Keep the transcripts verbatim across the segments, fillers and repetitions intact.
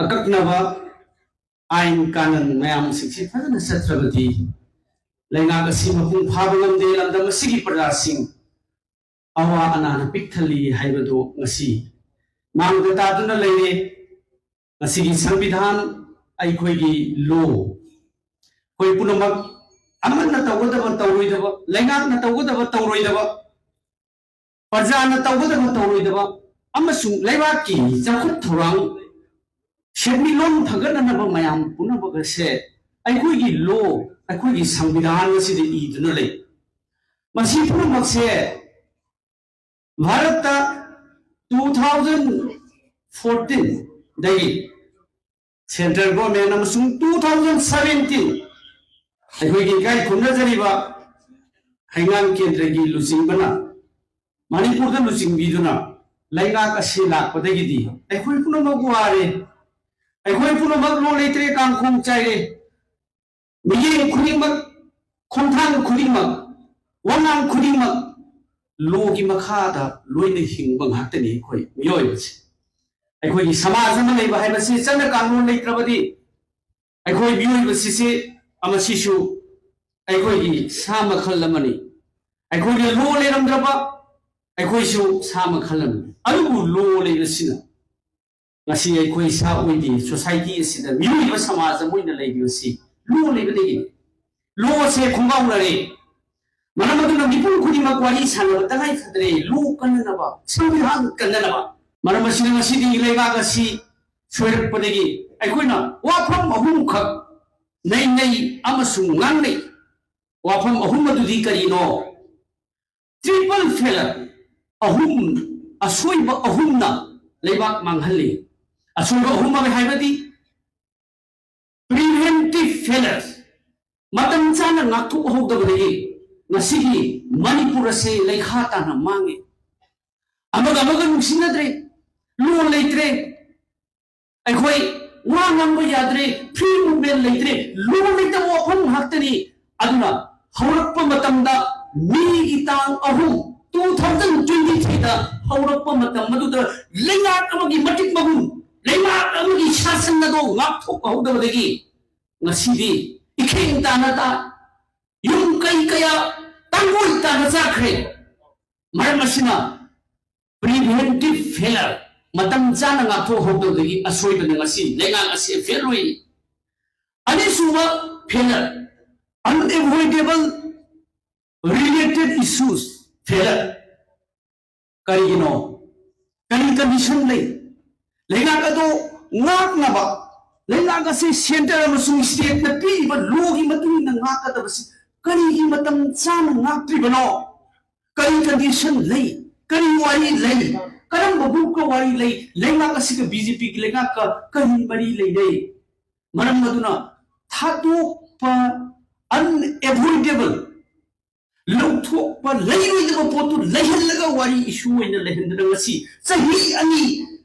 ꯑꯀꯛꯅꯕ ꯑꯥꯏꯟ ꯀꯥꯅꯨꯟ ꯃꯌꯥꯝꯁꯤꯡꯁꯤ ꯐꯖꯅ ꯆꯠꯇ꯭ꯔꯕꯗꯤ ꯂꯩꯉꯥꯛ ꯑꯁꯤ ꯃꯄꯨꯡ ꯐꯥꯕ ꯉꯝꯗꯦ꯫ ꯂꯝꯗꯝ ꯑꯁꯤꯒꯤ ꯄ꯭ꯔꯖꯥꯁꯤꯡ ꯑꯋꯥ ꯑꯅꯥꯅ ꯄꯤꯛ ꯊꯜꯂꯤ ꯍꯥꯏꯕꯗꯨ ꯉꯁꯤ ꯃꯥꯡꯗ ꯇꯥꯗꯨꯅ ꯂꯩꯔꯦ꯫ ꯉꯁꯤꯒꯤ ꯁꯪꯕꯤꯙꯥꯟ, ꯑꯩꯈꯣꯏꯒꯤ ꯂꯣ, ꯑꯩꯈꯣꯏ ꯄꯨꯝꯅꯃꯛ ꯑꯃꯅ ꯇꯧꯒꯗꯕ ꯇꯧꯔꯣꯏꯗꯕ, ꯂꯩꯉꯥꯛꯅ ꯇꯧꯒꯗꯕ ꯇꯧꯔꯣꯏꯗꯕ, ꯄ꯭ꯔꯖꯥꯅ ꯇꯧꯒꯗꯕ ꯇꯧꯔꯣꯏꯗꯕ, ꯑꯃꯁꯨꯡ ꯂꯩꯕꯥꯛꯀꯤ ꯆꯥꯎꯈꯠ ꯊꯧꯔꯥꯡ ꯁꯦꯟꯃꯤꯠꯂꯣꯟ ꯐꯒꯠꯅꯅꯕ ꯃꯌꯥꯝ ꯄꯨꯝꯅꯃꯛ ꯑꯁꯦ ꯑꯩꯈꯣꯏꯒꯤ ꯂꯣ, ꯑꯩꯈꯣꯏꯒꯤ ꯁꯪꯕꯤꯙꯥꯟ ꯑꯁꯤꯗ ꯏꯗꯨꯅ ꯂꯩ꯫ ꯃꯁꯤ ꯄꯨꯝꯅꯃꯛꯁꯦ ꯚꯥꯔꯠꯇ two thousand fourteen ꯗꯒꯤ central government ꯑꯃꯁꯨꯡ two thousand seventeen ꯑꯩꯈꯣꯏꯒꯤ ꯏꯀꯥꯏ ꯈꯨꯝꯅꯖꯔꯤꯕ ꯍꯩꯉꯥꯡ ꯀꯦꯟꯗ꯭ꯔꯒꯤ ꯂꯨꯆꯤꯡꯕꯅ ꯃꯅꯤꯄꯨꯔꯗ ꯂꯨꯆꯤꯡꯕꯤꯗꯨꯅ ꯂꯩꯉꯥꯛ ꯑꯁꯤ ꯂꯥꯛꯄꯗꯒꯤꯗꯤ ꯑꯩꯈꯣꯏ ꯄꯨꯝꯅꯃꯛ ꯋꯥꯔꯦ꯫ ꯑꯩꯈꯣꯏ ꯄꯨꯝꯅꯃꯛ ꯂꯣ ꯂꯩꯇ꯭ꯔꯦ, ꯀꯥꯡꯈꯣꯡ ꯆꯥꯏꯔꯦ꯫ ꯃꯤꯠꯌꯦꯡ ꯈꯨꯗꯤꯡꯃꯛ, ꯈꯣꯡꯊꯥꯡ ꯈꯨꯗꯤꯡꯃꯛ, ꯋꯥꯉꯥꯡ ꯈꯨꯗꯤꯡꯃꯛ ꯂꯣꯒꯤ ꯃꯈꯥꯗ ꯂꯣꯏꯅ ꯍꯤꯡꯕ ꯉꯥꯛꯇꯅꯤ ꯑꯩꯈꯣꯏ ꯃꯤꯑꯣꯏꯕꯁꯦ꯫ ꯑꯩꯈꯣꯏꯒꯤ ꯁꯃꯥꯖ ꯑꯃ ꯂꯩꯕ ꯍꯥꯏꯕꯁꯤ ꯆꯠꯅ ꯀꯥꯡꯂꯣꯟ ꯂꯩꯇ꯭ꯔꯕꯗꯤ ꯑꯩꯈꯣꯏ ꯃꯤꯑꯣꯏꯕꯁꯤꯁꯦ, ꯃꯁꯤꯁꯨ ꯑꯩꯈꯣꯏꯒꯤ ꯁꯥ ꯃꯈꯜ ꯑꯃꯅꯤ꯫ ꯑꯩꯈꯣꯏꯒꯤ ꯂꯣ ꯂꯩꯔꯝꯗ꯭ꯔꯕ ꯑꯩꯈꯣꯏꯁꯨ ꯁꯥ ꯃꯈꯜ ꯑꯃꯅꯤ꯫ ꯑꯗꯨꯕꯨ ꯂꯣ ꯂꯩꯕꯁꯤꯅ ꯉꯁꯤ ꯑꯩꯈꯣꯏ ꯁꯥ ꯑꯣꯏꯗꯦ꯫ ꯁꯣꯁꯥꯏꯇꯤ ꯑꯁꯤꯗ ꯃꯤꯑꯣꯏꯕ ꯁꯃꯥꯖ ꯑꯃ ꯑꯣꯏꯅ ꯂꯩꯔꯤꯕꯁꯤ ꯂꯣ ꯂꯩꯕꯗꯒꯤꯅꯤ꯫ ꯂꯣ ꯑꯁꯦ ꯈꯣꯡꯒꯥꯎꯅꯔꯦ꯫ ꯃꯔꯝ ꯑꯗꯨꯅ ꯃꯤꯄꯨꯝ ꯈꯨꯗꯤꯡꯃꯛ ꯋꯥꯔꯤ ꯁꯥꯟꯅꯕ ꯇꯉꯥꯏ ꯐꯗ꯭ꯔꯦ꯫ ꯂꯣ ꯀꯟꯅꯅꯕ, ꯁꯪꯕꯤꯙꯥꯟ ꯀꯟꯅꯅꯕ꯫ ꯃꯔꯝ ꯑꯁꯤꯅ ꯉꯁꯤꯗꯤ ꯂꯩꯕꯥꯛ ꯑꯁꯤ ꯁꯣꯏꯔꯛꯄꯗꯒꯤ ꯑꯩꯈꯣꯏꯅ ꯋꯥꯐꯝ ꯑꯍꯨꯝꯈꯛ ꯅꯩꯅꯩ ꯑꯃꯁꯨꯡ ꯉꯥꯡꯅꯩ꯫ ꯋꯥꯐꯝ ꯑꯍꯨꯝ ꯑꯗꯨꯗꯤ ꯀꯔꯤꯅꯣ? Triple failure, ꯑꯍꯨꯝ, ꯑꯁꯣꯏꯕ ꯑꯍꯨꯝꯅ ꯂꯩꯕꯥꯛ ꯃꯥꯡꯍꯜꯂꯤ꯫ ꯑꯁꯣꯏꯕ ꯑꯍꯨꯝ ꯍꯥꯏꯕꯗꯤ preventive failures, ꯃꯇꯝ ꯆꯥꯅ ꯉꯥꯛꯊꯣꯛꯍꯧꯗꯕꯗꯒꯤ ꯉꯁꯤꯒꯤ ꯃꯅꯤꯄꯨꯔ ꯑꯁꯤ ꯂꯩꯈꯥ ꯇꯥꯅ ꯃꯥꯡꯉꯤ꯫ ꯑꯃꯒ ꯑꯃꯒ ꯅꯨꯡꯁꯤꯅꯗ꯭ꯔꯦ, ꯂꯣ ꯂꯩꯇ꯭ꯔꯦ, ꯑꯩꯈꯣꯏ ꯋꯥ ꯉꯥꯡꯕ ꯌꯥꯗ꯭ꯔꯦ, free movement ꯂꯩꯇ꯭ꯔꯦ, ꯂꯣ ꯂꯩꯇꯕ ꯋꯥꯐꯝ ꯉꯥꯛꯇꯅꯤ꯫ ꯑꯗꯨꯅ ꯍꯧꯔꯛꯄ ꯃꯇꯝꯗ ꯃꯦꯒꯤ ꯇꯥꯡ ꯑꯍꯨꯝ, two thousand twenty three ꯗ ꯍꯧꯔꯛꯄ ꯃꯇꯝ ꯑꯗꯨꯗ ꯂꯩꯉꯥꯛ ꯑꯃꯒꯤ ꯃꯇꯤꯛ ꯃꯒꯨꯟ, ꯂꯩꯉꯥꯛ ꯑꯃꯒꯤ ꯁꯥ ꯑꯗꯣ ꯉꯥꯛꯊꯣꯛꯍꯧꯗꯕꯗꯒꯤ ꯉꯁꯤꯗꯤ ꯏꯈꯦꯡ ꯇꯥꯅ ꯇꯥ ꯌꯨꯝ ꯀꯩ ꯀꯌꯥ ꯇꯥꯡꯒꯣꯏ ꯇꯥꯅ ꯆꯥꯈ꯭ꯔꯦ꯫ ꯃꯔꯝ ꯑꯁꯤꯅ preventive failure, ꯃꯇꯝ ꯆꯥꯅ ꯉꯥꯛꯊꯣꯛꯍꯧꯗꯕꯗꯒꯤ ꯑꯁꯣꯏꯕꯅ ꯉꯁꯤ ꯂꯩꯉꯥꯛ ꯑꯁꯤ ꯐꯦꯜ ꯑꯣꯏ꯫ ꯑꯅꯤꯁꯨꯕ failure, unavoidable related issues failure꯫ ꯀꯔꯤꯒꯤꯅꯣ? ꯀꯔꯤ condition ꯂꯩ? ꯂꯩꯉꯥꯛ ꯑꯗꯣ ꯉꯥꯛꯅꯕ, ꯂꯩꯉꯥꯛ ꯑꯁꯤ centre ꯑꯃꯁꯨꯡ stateꯅ ꯄꯤꯔꯤꯕ lawꯒꯤ ꯃꯇꯨꯡ ꯏꯟꯅ ꯉꯥꯛꯀꯗꯕꯁꯤ ꯀꯔꯤꯒꯤ ꯃꯇꯝ ꯆꯥꯅ ꯉꯥꯛꯇ꯭ꯔꯤꯕꯅꯣ? ꯀꯔꯤ condition ꯂꯩ? ꯀꯔꯤ ꯋꯥꯔꯤ ꯂꯩ? ꯀꯔꯝꯕ groupꯀ ꯋꯥꯔꯤ ꯂꯩ? ꯂꯩꯉꯥꯛ ꯑꯁꯤꯒ BJPꯒꯤ ꯂꯩꯉꯥꯛꯀ ꯀꯔꯤ ꯃꯔꯤ ꯂꯩꯅꯩ? ꯃꯔꯝ ꯑꯗꯨꯅ ꯊꯥꯗꯣꯛꯄ, unavoidable, ꯂꯧꯊꯣꯛꯄ ꯂꯩꯔꯣꯏꯗꯕ ꯄꯣꯠꯇꯨ ꯂꯩꯍꯜꯂꯒ ꯋꯥꯔꯤ issue ꯑꯣꯏꯅ ꯂꯩꯍꯟꯗꯅ ꯉꯁꯤ ꯆꯍꯤ ꯑꯅꯤ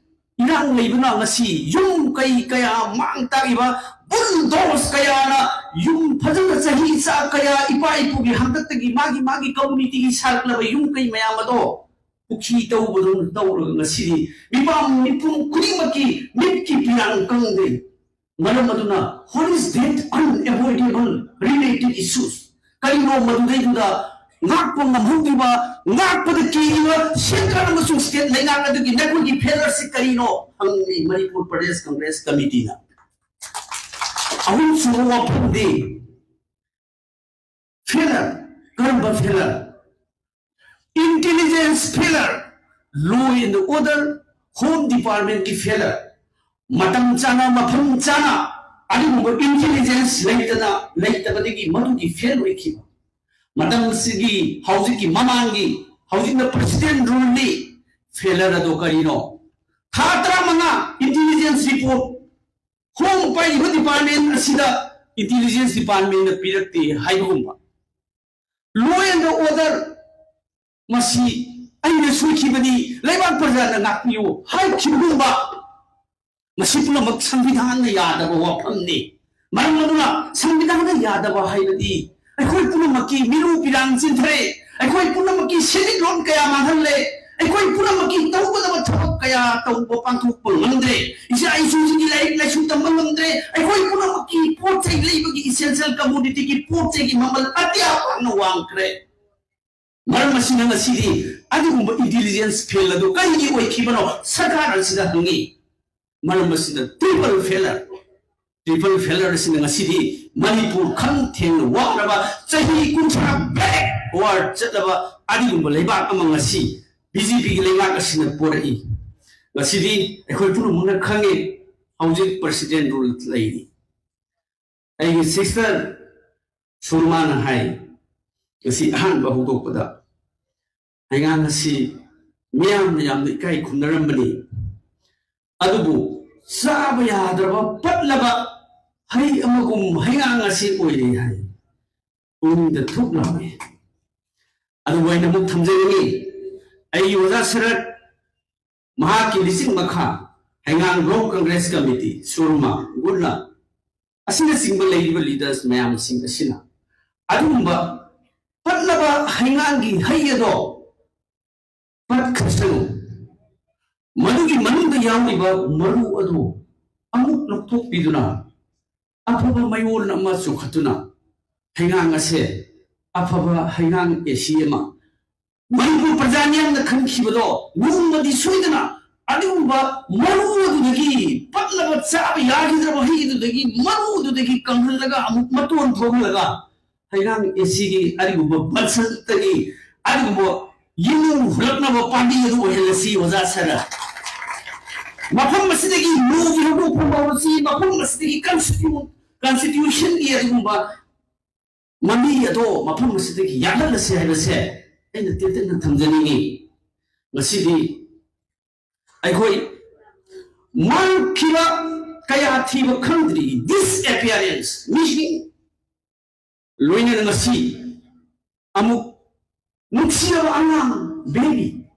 ꯏꯔꯥꯡ ꯂꯩꯕꯅ ꯉꯁꯤ ꯌꯨꯝ ꯀꯩ ꯀꯌꯥ ꯃꯥꯡ ꯇꯥꯛꯏꯕ, bulldoze ꯀꯌꯥꯅ ꯌꯨꯝ ꯐꯖꯅ ꯆꯍꯤ ꯆꯥ ꯀꯌꯥ ꯏꯄꯥ ꯏꯄꯨꯒꯤ ꯍꯥꯛꯇꯛꯇꯒꯤ ꯃꯥꯒꯤ ꯃꯥꯒꯤ communityꯒꯤ ꯁꯥꯔꯛꯂꯕ ꯌꯨꯝ ꯀꯩ ꯃꯌꯥꯝ ꯑꯗꯣ ꯄꯨꯈ꯭ꯔꯤ ꯇꯧꯕꯗꯧꯅ ꯇꯧꯔꯒ ꯉꯁꯤꯗꯤ ꯃꯤꯄꯥꯝ ꯃꯤꯄꯨꯝ ꯈꯨꯗꯤꯡꯃꯛꯀꯤ ꯃꯤꯠꯀꯤ ꯄꯤꯔꯥꯡ ꯀꯪꯗꯦ꯫ ꯃꯔꯝ ꯑꯗꯨꯅ what is that unavoidable related issues? ꯀꯔꯤꯅꯣ ꯃꯗꯨꯗꯩꯗꯨꯗ ꯉꯥꯛꯄ ꯉꯝꯍꯧꯗ꯭ꯔꯤꯕ, ꯉꯥꯛꯄꯗ ꯀꯤꯔꯤꯕ centre ꯑꯃꯁꯨꯡ state ꯂꯩꯉꯥꯛ ꯑꯗꯨꯒꯤ ꯅꯈꯣꯏꯒꯤ failureꯁꯤ ꯀꯔꯤꯅꯣ ꯍꯪꯂꯤ ꯃꯅꯤꯄꯨꯔ ꯄ꯭ꯔꯗꯦꯁ ꯀꯪꯒ꯭ꯔꯦꯁ ꯀꯃꯤꯇꯤꯅ꯫ ꯑꯍꯨꯝꯁꯨꯕ ꯋꯥꯐꯝꯗꯤ failure꯫ ꯀꯔꯝꯕ failure? Intelligence failure, law and order, home departmentꯀꯤ failure, ꯃꯇꯝ ꯆꯥꯅ ꯃꯐꯝ ꯆꯥꯅ ꯑꯗꯨꯒꯨꯝꯕ intelligence ꯂꯩꯇꯅ ꯂꯩꯇꯕꯗꯒꯤ ꯃꯗꯨꯒꯤ fail ꯑꯣꯏꯈꯤꯕ꯫ ꯃꯇꯝꯁꯤꯒꯤ ꯍꯧꯖꯤꯛꯀꯤ ꯃꯃꯥꯡꯒꯤ ꯍꯧꯖꯤꯛꯅ president ruleꯅꯤ꯫ Failure ꯑꯗꯣ ꯀꯔꯤꯅꯣ? ꯊꯥ ꯇꯔꯥꯃꯉꯥ intelligence report home ꯄꯥꯏꯔꯤꯕ department ꯑꯁꯤꯗ intelligence departmentꯅ ꯄꯤꯔꯛꯇꯦ ꯍꯥꯏꯕꯒꯨꯝꯕ꯫ Law and order, ꯃꯁꯤ ꯑꯩꯅ ꯁꯣꯏꯈꯤꯕꯅꯤ, ꯂꯩꯕꯥꯛ ꯄ꯭ꯔꯖꯥꯅ ꯉꯥꯛꯄꯤꯌꯨ ꯍꯥꯏꯈꯤꯕꯒꯨꯝꯕ꯫ ꯃꯁꯤ ꯄꯨꯝꯅꯃꯛ ꯁꯪꯕꯤꯙꯥꯟꯅ ꯌꯥꯗꯕ ꯋꯥꯐꯝꯅꯤ꯫ ꯃꯔꯝ ꯑꯗꯨꯅ ꯁꯪꯕꯤꯙꯥꯟꯅ ꯌꯥꯗꯕ ꯍꯥꯏꯕꯗꯤ ꯑꯩꯈꯣꯏ ꯄꯨꯝꯅꯃꯛꯀꯤ ꯃꯤꯔꯨ ꯄꯤꯔꯥꯡ ꯆꯤꯟꯊꯔꯦ, ꯑꯩꯈꯣꯏ ꯄꯨꯝꯅꯃꯛꯀꯤ ꯁꯦꯟꯃꯤꯠꯂꯣꯟ ꯀꯌꯥ ꯃꯥꯡꯍꯜꯂꯦ, ꯑꯩꯈꯣꯏ ꯄꯨꯝꯅꯃꯛꯀꯤ ꯇꯧꯒꯗꯕ ꯊꯕꯛ ꯀꯌꯥ ꯇꯧꯕ, ꯄꯥꯡꯊꯣꯛꯄ ꯉꯝꯗ꯭ꯔꯦ꯫ ꯏꯆꯥ ꯏꯁꯨꯁꯤꯡꯒꯤ ꯂꯥꯏꯔꯤꯛ ꯂꯥꯏꯁꯨ ꯇꯝꯕ ꯉꯝꯗ꯭ꯔꯦ꯫ ꯑꯩꯈꯣꯏ ꯄꯨꯝꯅꯃꯛꯀꯤ ꯄꯣꯠ ꯆꯩ ꯂꯩꯕꯒꯤ, essential commodityꯒꯤ ꯄꯣꯠ ꯆꯩꯒꯤ ꯃꯃꯜ ꯑꯇꯤꯌꯥ ꯄꯥꯛꯅ ꯋꯥꯡꯈ꯭ꯔꯦ꯫ ꯃꯔꯝ ꯑꯁꯤꯅ ꯉꯁꯤꯗꯤ ꯑꯗꯨꯒꯨꯝꯕ intelligence fail ꯑꯗꯨ ꯀꯔꯤꯒꯤ ꯑꯣꯏꯈꯤꯕꯅꯣ ꯁꯔꯀꯥꯔ ꯑꯁꯤꯗ ꯍꯪꯉꯤ꯫ ꯃꯔꯝ ꯑꯁꯤꯅ triple failure, triple failure ꯑꯁꯤꯅ ꯉꯁꯤꯗꯤ ꯃꯅꯤꯄꯨꯔ ꯈꯝ ꯊꯦꯡꯅ ꯋꯥꯔꯕ, ꯆꯍꯤ ꯀꯨꯟꯊ꯭ꯔꯥ backward ꯆꯠꯂꯕ ꯑꯗꯨꯒꯨꯝꯕ ꯂꯩꯕꯥꯛ ꯑꯃ ꯉꯁꯤ BJPꯒꯤ ꯂꯩꯉꯥꯛ ꯑꯁꯤꯅ ꯄꯣꯔꯛꯏ꯫ ꯉꯁꯤꯗꯤ ꯑꯩꯈꯣꯏ ꯄꯨꯝꯅꯃꯛꯅ ꯈꯪꯉꯤ, ꯍꯧꯖꯤꯛ president rule ꯂꯩꯔꯤ꯫ ꯑꯩꯒꯤ sister ꯁꯨꯔꯃꯥꯅ ꯍꯥꯏ, ꯉꯁꯤ ꯑꯍꯥꯟꯕ ꯍꯧꯗꯣꯛꯄꯗ, ꯍꯩꯉꯥꯡ ꯑꯁꯤ ꯃꯤꯌꯥꯝꯅ ꯌꯥꯝꯅ ꯏꯀꯥꯏ ꯈꯨꯝꯅꯔꯝꯕꯅꯤ, ꯑꯗꯨꯕꯨ ꯆꯥꯕ ꯌꯥꯗ꯭ꯔꯕ ꯄꯠꯂꯕ ꯍꯩ ꯑꯃꯒꯨꯝ ꯍꯩꯉꯥꯡ ꯑꯁꯤ ꯑꯣꯏꯔꯦ ꯍꯥꯏ꯫ ꯄꯨꯛꯅꯤꯡꯗ ꯊꯨꯛ ꯂꯥꯎꯏ꯫ ꯑꯗꯨꯕꯨ ꯑꯩꯅ ꯑꯃꯨꯛ ꯊꯝꯖꯅꯤꯡꯉꯤ, ꯑꯩꯒꯤ ꯑꯣꯖꯥ ꯁꯔꯠ, ꯃꯍꯥꯛꯀꯤ ꯂꯤꯆꯤꯡ ꯃꯈꯥ ꯍꯩꯉꯥꯡ Block Congress Committee, ꯁꯨꯔꯃꯥ, ꯒꯨꯠꯂꯥ ꯑꯁꯤꯅꯆꯤꯡꯕ ꯂꯩꯔꯤꯕ leaders ꯃꯌꯥꯝꯁꯤꯡ ꯑꯁꯤꯅ ꯑꯗꯨꯒꯨꯝꯕ ꯄꯠꯂꯕ ꯍꯩꯉꯥꯡꯒꯤ ꯍꯩ ꯑꯗꯣ ꯄꯠꯈ꯭ꯔꯁꯅꯨ, ꯃꯗꯨꯒꯤ ꯃꯅꯨꯡꯗ ꯌꯥꯎꯔꯤꯕ ꯃꯔꯨ ꯑꯗꯨ ꯑꯃꯨꯛ ꯂꯧꯊꯣꯛꯄꯤꯗꯨꯅ ꯑꯐꯕ ꯃꯌꯣꯜ ꯑꯃ ꯆꯣꯡꯈꯠꯇꯨꯅ ꯍꯩꯉꯥꯡ ꯑꯁꯦ ꯑꯐꯕ ꯍꯩꯉꯥꯡ ꯑꯦꯁꯤ ꯑꯃ ꯃꯅꯤꯄꯨꯔ ꯄ꯭ꯔꯖꯥ ꯃꯤꯌꯥꯝꯅ ꯈꯟꯈꯤꯕꯗꯣ ꯅꯣꯡꯃꯗꯤ ꯁꯣꯏꯗꯅ ꯑꯗꯨꯒꯨꯝꯕ ꯃꯔꯨ ꯑꯗꯨꯗꯒꯤ, ꯄꯠꯂꯕ ꯆꯥꯕ ꯌꯥꯈꯤꯗ꯭ꯔꯕ ꯍꯩ ꯑꯗꯨꯗꯒꯤ, ꯃꯔꯨ ꯑꯗꯨꯗꯒꯤ ꯀꯪꯍꯜꯂꯒ ꯑꯃꯨꯛ ꯃꯇꯣꯟ ꯊꯣꯛꯍꯜꯂꯒ ꯍꯩꯉꯥꯡ ꯑꯦꯁꯤꯒꯤ ꯑꯗꯨꯒꯨꯝꯕ ꯕꯟꯁꯟꯇꯒꯤ ꯑꯗꯨꯒꯨꯝꯕ ꯌꯦꯡꯉꯨ ꯍꯨꯜꯂꯛꯅꯕ ꯄꯥꯝꯕꯤ ꯑꯗꯨ ꯑꯣꯏꯍꯜꯂꯁꯤ ꯑꯣꯖꯥ ꯁꯔ꯫ ꯃꯐꯝ ꯑꯁꯤꯗꯒꯤ ꯂꯣꯒꯤ ꯍꯧꯗꯣꯛꯐꯝ ꯍꯧꯔꯁꯤ, ꯃꯐꯝ ꯑꯁꯤꯗꯒꯤ constitu-, constitutionꯒꯤ ꯑꯗꯨꯒꯨꯝꯕ ꯃꯃꯤ ꯑꯗꯣ ꯃꯐꯝ ꯑꯁꯤꯗꯒꯤ ꯌꯥꯠꯍꯜꯂꯁꯤ ꯍꯥꯏꯕꯁꯦ ꯑꯩꯅ ꯇꯦꯟꯇꯛꯅ ꯊꯝꯖꯅꯤꯡꯉꯤ꯫ ꯉꯁꯤꯗꯤ ꯑꯩꯈꯣꯏ ꯃꯥꯡꯈꯤꯕ ꯀꯌꯥ ꯊꯤꯕ ꯈꯪꯗ꯭ꯔꯤ, disappearance, missing, ꯂꯣꯏꯅꯅ ꯉꯁꯤ ꯑꯃꯨꯛ ꯅꯨꯡꯁꯤꯔꯕ ꯑꯉꯥꯡ, baby,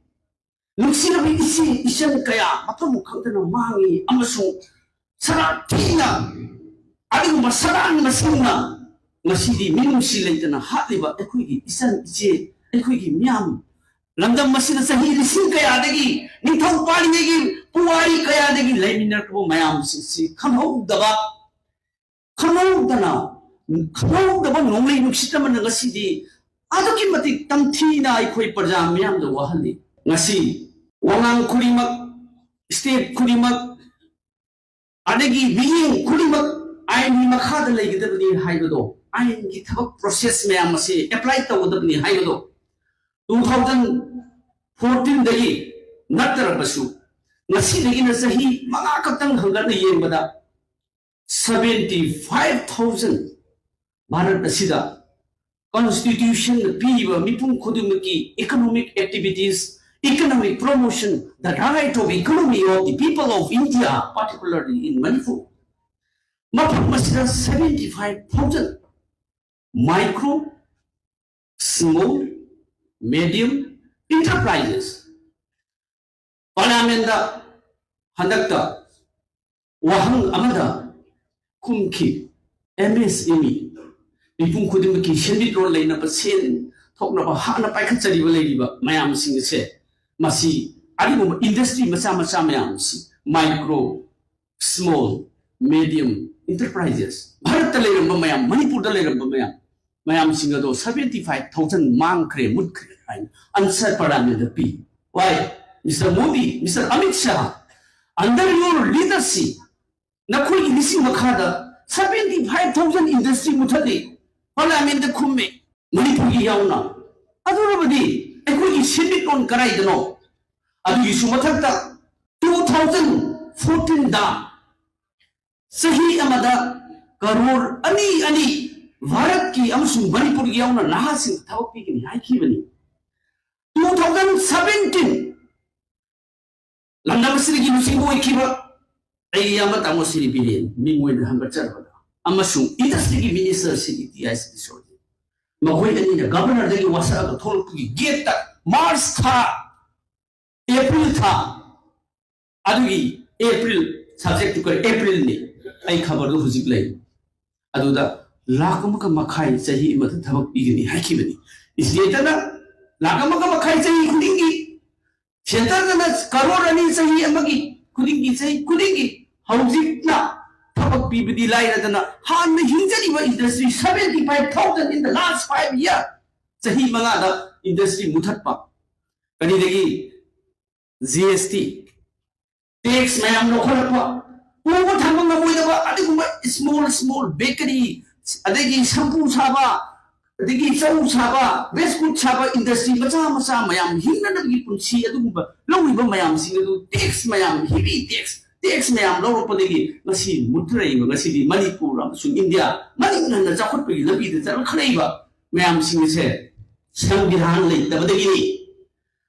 ꯅꯨꯡꯁꯤꯔꯕ ꯏꯆꯦ ꯏꯆꯟ ꯀꯌꯥ ꯃꯐꯝ ꯈꯪꯗꯅ ꯃꯥꯡꯉꯤ ꯑꯃꯁꯨꯡ ꯁꯔꯥ ꯊꯤꯅ ꯑꯗꯨꯒꯨꯝꯕ ꯁꯔꯥꯟ ꯃꯁꯤꯡꯅ ꯉꯁꯤꯗꯤ ꯃꯤꯅꯨꯡꯁꯤ ꯂꯩꯇꯅ ꯍꯥꯠꯂꯤꯕ ꯑꯩꯈꯣꯏꯒꯤ ꯏꯆꯟ ꯏꯆꯦ, ꯑꯩꯈꯣꯏꯒꯤ ꯃꯤꯌꯥꯝ ꯂꯝꯗꯝ ꯑꯁꯤꯗ ꯆꯍꯤ ꯂꯤꯁꯤꯡ ꯀꯌꯥꯗꯒꯤ, ꯅꯤꯡꯊꯧ ꯄꯥꯜꯂꯤꯉꯩꯒꯤ ꯄꯨꯋꯥꯔꯤ ꯀꯌꯥꯗꯒꯤ ꯂꯩꯃꯤꯟꯅꯔꯛꯄ ꯃꯌꯥꯝꯁꯤꯡꯁꯤ ꯈꯪꯍꯧꯗꯕ, ꯈꯪꯍꯧꯗꯅ, ꯈꯪꯍꯧꯗꯕ ꯅꯣꯡꯂꯩ ꯅꯨꯡꯁꯤꯠ ꯑꯃꯅ ꯉꯁꯤꯗꯤ ꯑꯗꯨꯛꯀꯤ ꯃꯇꯤꯛ ꯇꯝꯊꯤꯅ ꯑꯩꯈꯣꯏ ꯄ꯭ꯔꯖꯥ ꯃꯤꯌꯥꯝꯗ ꯋꯥꯍꯜꯂꯤ꯫ ꯉꯁꯤ ꯋꯥꯉꯥꯡ ꯈꯨꯗꯤꯡꯃꯛ, ꯁ꯭ꯇꯦꯠ ꯈꯨꯗꯤꯡꯃꯛ, ꯑꯗꯒꯤ ꯃꯤꯠꯌꯦꯡ ꯈꯨꯗꯤꯡꯃꯛ ꯑꯥꯏꯟꯒꯤ ꯃꯈꯥꯗ ꯂꯩꯒꯗꯕꯅꯤ ꯍꯥꯏꯕꯗꯣ, ꯑꯥꯏꯟꯒꯤ ꯊꯕꯛ ꯄ꯭ꯔꯣꯁꯦꯁ ꯃꯌꯥꯝ ꯑꯁꯤ ꯑꯦꯄ꯭ꯂꯥꯏ ꯇꯧꯒꯗꯕꯅꯤ ꯍꯥꯏꯕꯗꯣ, ꯇꯨ ꯊꯥꯎꯖꯟ ꯐꯣꯔꯇꯤꯟꯗꯒꯤ ꯅꯠꯇ꯭ꯔꯕꯁꯨ, ꯉꯁꯤꯗꯒꯤꯅ ꯆꯍꯤ ꯃꯉꯥ ꯈꯛꯇꯪ ꯍꯪꯒꯠꯅ ꯌꯦꯡꯕꯗ, ꯁꯕꯦꯟꯇꯤ ꯐꯥꯏꯚ ꯊꯥꯎꯖꯟ ꯚꯥꯔꯠ ꯑꯁꯤꯗ ꯀꯣꯟꯁꯇꯤꯇ꯭ꯌꯨꯁꯟꯅ ꯄꯤꯔꯤꯕ ꯃꯤꯄꯨꯝ ꯈꯨꯗꯤꯡꯃꯛꯀꯤ economic activities, economic promotion, the right of economy of the people of India, particularly in Manipur, ꯃꯐꯝ ꯑꯁꯤꯗ seventy five thousand micro, small, medium enterprises, ꯄꯥꯔꯂꯤꯌꯥꯃꯦꯟꯗ ꯍꯟꯗꯛꯇ ꯋꯥꯍꯪ ꯑꯃꯗ ꯈꯨꯝꯈꯤ, ꯑꯦꯝ ꯑꯦꯁ ꯑꯦꯝ ꯏ, ꯃꯤꯄꯨꯝ ꯈꯨꯗꯤꯡꯃꯛꯀꯤ ꯁꯦꯟꯃꯤꯠꯂꯣꯟ ꯂꯩꯅꯕ, ꯁꯦꯟ ꯊꯣꯛꯅꯕ ꯍꯥꯟꯅ ꯄꯥꯏꯈꯠꯆꯔꯤꯕ ꯂꯩꯔꯤꯕ ꯃꯌꯥꯝꯁꯤꯡ ꯑꯁꯦ, ꯃꯁꯤ ꯑꯗꯨꯒꯨꯝꯕ ꯏꯟꯗꯁꯇ꯭ꯔꯤ ꯃꯆꯥ ꯃꯆꯥ ꯃꯌꯥꯝꯁꯤ, ꯃꯥꯏꯀ꯭ꯔꯣ, ꯁ꯭ꯃꯣꯜ, ꯃꯦꯗꯤꯌꯝ ꯏꯟꯇꯔꯄ꯭ꯔꯥꯏꯖꯦꯁ, ꯚꯥꯔꯠꯇ ꯂꯩꯔꯝꯕ ꯃꯌꯥꯝ, ꯃꯅꯤꯄꯨꯔꯗ ꯂꯩꯔꯝꯕ ꯃꯌꯥꯝ, ꯃꯌꯥꯝꯁꯤꯡ ꯑꯗꯣ ꯁꯕꯦꯟꯇꯤ ꯐꯥꯏꯚ ꯊꯥꯎꯖꯟ ꯃꯥꯡꯈ꯭ꯔꯦ, ꯃꯨꯠꯈ꯭ꯔꯦ ꯍꯥꯏꯅ ꯑꯟꯁꯔ ꯄꯥꯔꯂꯤꯌꯥꯃꯦꯟꯗ ꯄꯤ꯫ Why? Mister Modi, Mister Amit Shah, under your leadership, ꯅꯈꯣꯏꯒꯤ ꯂꯤꯁꯤꯡ ꯃꯈꯥꯗ ꯁꯕꯦꯟꯇꯤ ꯐꯥꯏꯚ ꯊꯥꯎꯖꯟ ꯏꯟꯗꯁꯇ꯭ꯔꯤ ꯃꯨꯊꯠꯂꯤ, ꯄꯥꯔꯂꯤꯌꯥꯃꯦꯟꯗ ꯈꯨꯝꯃꯤ, ꯃꯅꯤꯄꯨꯔꯒꯤ ꯌꯥꯎꯅ꯫ ꯑꯗꯨꯔꯕꯗꯤ ꯑꯩꯈꯣꯏꯒꯤ ꯁꯦꯟꯃꯤꯠꯂꯣꯟ ꯀꯗꯥꯏꯗꯅꯣ? ꯑꯗꯨꯒꯤꯁꯨ ꯃꯊꯛꯇ ꯇꯨ ꯊꯥꯎꯖꯟ ꯐꯣꯔꯇꯤꯟꯗ ꯆꯍꯤ ꯑꯃꯗ ꯀꯔꯣꯔ ꯑꯅꯤ ꯑꯅꯤ ꯚꯥꯔꯠꯀꯤ ꯑꯃꯁꯨꯡ ꯃꯅꯤꯄꯨꯔꯒꯤ ꯌꯥꯎꯅ ꯅꯍꯥꯁꯤꯡꯗ ꯊꯕꯛ ꯄꯤꯒꯅꯤ ꯍꯥꯏꯈꯤꯕꯅꯤ꯫ ꯇꯨ ꯊꯥꯎꯖꯟ ꯁꯕꯦꯟꯇꯤꯟ, ꯂꯝꯗꯝ ꯑꯁꯤꯗꯒꯤ ꯂꯨꯆꯤꯡꯕ ꯑꯣꯏꯈꯤꯕ ꯑꯩꯒꯤ ꯏꯌꯥꯝꯕ ꯇꯥꯃꯣ ꯁꯤꯔꯤ ꯕꯤꯔꯦꯟ ꯃꯤꯡ ꯑꯣꯏꯅ ꯍꯟꯒꯠꯆꯔꯕꯗ ꯑꯃꯁꯨꯡ ꯏꯟꯗꯁꯇ꯭ꯔꯤꯒꯤ ꯃꯤꯅꯤꯁꯇꯔ ꯁꯤꯔꯤ ꯇꯤ ꯑꯥꯏ ꯁꯤꯗꯤꯁꯣꯔ, ꯃꯈꯣꯏ ꯑꯅꯤꯅ ꯒꯚꯔꯅꯔꯗꯒꯤ ꯋꯥꯁꯛꯑꯒ ꯊꯣꯛꯂꯛꯄꯒꯤ ꯒꯦꯠꯇ ꯃꯥꯔꯆ ꯊꯥ, ꯑꯦꯄ꯭ꯔꯤꯜ ꯊꯥ, ꯑꯗꯨꯒꯤ ꯑꯦꯄ꯭ꯔꯤꯜ, ꯁꯕꯖꯦꯛꯇꯨ ꯀꯔꯤ? ꯑꯦꯄ꯭ꯔꯤꯜꯅꯤ꯫ ꯑꯩ ꯈꯕꯔꯗꯨ ꯍꯧꯖꯤꯛ ꯂꯩ꯫ ꯑꯗꯨꯗ ꯂꯥꯈ ꯑꯃꯒ ꯃꯈꯥꯏ ꯆꯍꯤ ꯑꯃꯗ ꯊꯕꯛ ꯄꯤꯒꯅꯤ ꯍꯥꯏꯈꯤꯕꯅꯤ꯫ ꯏꯁꯇꯦꯠꯇꯅ ꯂꯥꯛ ꯑꯃꯒ ꯃꯈꯥꯏ ꯆꯍꯤ ꯈꯨꯗꯤꯡꯒꯤ, ꯁꯦꯟꯇꯔꯗꯅ ꯀꯔꯣꯔ ꯑꯅꯤ ꯆꯍꯤ ꯑꯃꯒꯤ ꯈꯨꯗꯤꯡꯒꯤ, ꯆꯍꯤ ꯈꯨꯗꯤꯡꯒꯤ꯫ ꯍꯧꯖꯤꯛꯅ ꯊꯕꯛ ꯄꯤꯕꯗꯤ ꯂꯥꯏꯔꯗꯅ, ꯍꯥꯟꯅ ꯍꯤꯡꯖꯔꯤꯕ industry, seventy five thousand in the last five year, ꯆꯍꯤ ꯃꯉꯥꯗ ꯏꯟꯗꯁꯇ꯭ꯔꯤ ꯃꯨꯊꯠꯄ꯫ ꯀꯔꯤꯗꯒꯤ? ꯖꯤ ꯑꯦꯁ ꯇꯤ, ꯇꯦꯛꯁ ꯃꯌꯥꯝ ꯂꯧꯈꯠꯂꯛꯄ, ꯄꯨꯕ ꯊꯥꯡꯕ ꯉꯝꯃꯣꯏꯗꯕ ꯑꯗꯨꯒꯨꯝꯕ small small bakery, ꯑꯗꯒꯤ ꯁꯝꯄꯨ ꯁꯥꯕ, ꯑꯗꯒꯤ ꯆꯧ ꯁꯥꯕ, ꯕꯤꯁꯀꯨꯠ ꯁꯥꯕ, ꯏꯟꯗꯁꯇ꯭ꯔꯤ ꯃꯆꯥ ꯃꯆꯥ ꯃꯌꯥꯝ ꯍꯤꯡꯅꯅꯕꯒꯤ ꯄꯨꯟꯁꯤ, ꯑꯗꯨꯒꯨꯝꯕ ꯂꯧꯔꯤꯕ ꯃꯌꯥꯝꯁꯤꯡ ꯑꯗꯨ ꯇꯦꯛꯁ ꯃꯌꯥꯝ, heavy tax, ꯇꯦꯛꯁ ꯃꯌꯥꯝ ꯂꯧꯔꯛꯄꯗꯒꯤ ꯉꯁꯤ ꯃꯨꯠꯊꯔꯛꯏꯕ, ꯉꯁꯤꯗꯤ ꯃꯅꯤꯄꯨꯔ ꯑꯃꯁꯨꯡ ꯏꯟꯗꯤꯌꯥ ꯃꯅꯤꯡ ꯍꯟꯅ ꯆꯥꯎꯈꯠꯄꯒꯤ ꯂꯝꯕꯤꯗ ꯆꯠꯂꯛꯈꯠꯂꯛꯏꯕ ꯃꯌꯥꯝꯁꯤꯡ ꯑꯁꯦ ꯁꯪꯕꯤꯙꯥꯟ ꯂꯩꯇꯕꯗꯒꯤꯅꯤ꯫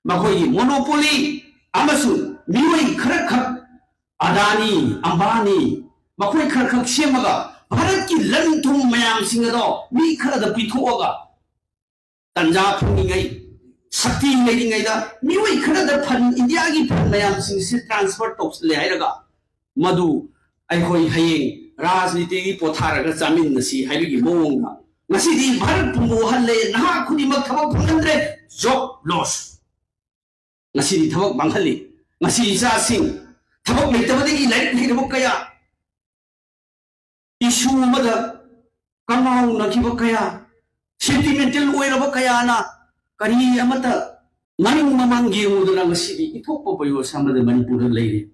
ꯃꯈꯣꯏꯒꯤ ꯃꯣꯅꯣꯄꯣꯂꯤ ꯑꯃꯁꯨꯡ ꯃꯤꯑꯣꯏ ꯈꯔꯈꯛ, ꯑꯗꯥꯅꯤ, ꯑꯝꯕꯥꯅꯤ, ꯃꯈꯣꯏ ꯈꯔꯈꯛ ꯁꯦꯝꯃꯒ ꯚꯥꯔꯠꯀꯤ ꯂꯟ ꯊꯨꯝ ꯃꯌꯥꯝꯁꯤꯡ ꯑꯗꯣ ꯃꯤ ꯈꯔꯗ ꯄꯤꯊꯣꯛꯑꯒ, ꯇꯟꯖꯥ ꯐꯪꯂꯤꯉꯩ, ꯁꯛꯇꯤ ꯂꯩꯔꯤꯉꯩꯗ ꯃꯤꯑꯣꯏ ꯈꯔꯗ ꯐꯟ, ꯏꯟꯗꯤꯌꯥꯒꯤ ꯐꯟ ꯃꯌꯥꯝꯁꯤꯡꯁꯤ ꯇ꯭ꯔꯥꯟꯁꯐꯔ ꯇꯧꯁꯤꯜꯂꯦ ꯍꯥꯏꯔꯒ, ꯃꯗꯨ ꯑꯩꯈꯣꯏ ꯍꯌꯦꯡ ꯔꯥꯖꯅꯤꯇꯤꯒꯤ ꯄꯣꯊꯥꯔꯒ ꯆꯥꯃꯤꯟꯅꯁꯤ ꯍꯥꯏꯕꯒꯤ ꯃꯑꯣꯡꯗ, ꯉꯁꯤꯗꯤ ꯚꯥꯔꯠ ꯄꯨꯝꯕ ꯋꯥꯍꯜꯂꯦ, ꯅꯍꯥ ꯈꯨꯗꯤꯡꯃꯛ ꯊꯕꯛ ꯐꯪꯍꯟꯗ꯭ꯔꯦ, ꯖꯣꯕ ꯂꯣꯁ꯫ ꯉꯁꯤꯗꯤ ꯊꯕꯛ ꯃꯥꯡꯍꯜꯂꯤ꯫ ꯉꯁꯤ ꯏꯆꯥꯁꯤꯡ ꯊꯕꯛ ꯂꯩꯇꯕꯗꯒꯤ ꯂꯥꯏꯔꯤꯛ ꯍꯩꯔꯕ ꯀꯌꯥ, ꯏꯁꯨ ꯑꯃꯗ ꯀꯉꯥꯎꯅꯈꯤꯕ ꯀꯌꯥ, ꯁꯦꯟꯇꯤꯃꯦꯟꯇꯦꯜ ꯑꯣꯏꯔꯕ ꯀꯌꯥꯅ ꯀꯔꯤ ꯑꯃꯠꯇ ꯃꯅꯤꯡ ꯃꯃꯥꯡ ꯌꯦꯡꯉꯨꯗꯅ ꯉꯁꯤꯗꯤ ꯏꯊꯣꯛꯄ ꯕꯌꯣꯁ ꯑꯃꯗ ꯃꯅꯤꯄꯨꯔꯗ ꯂꯩꯔꯤ꯫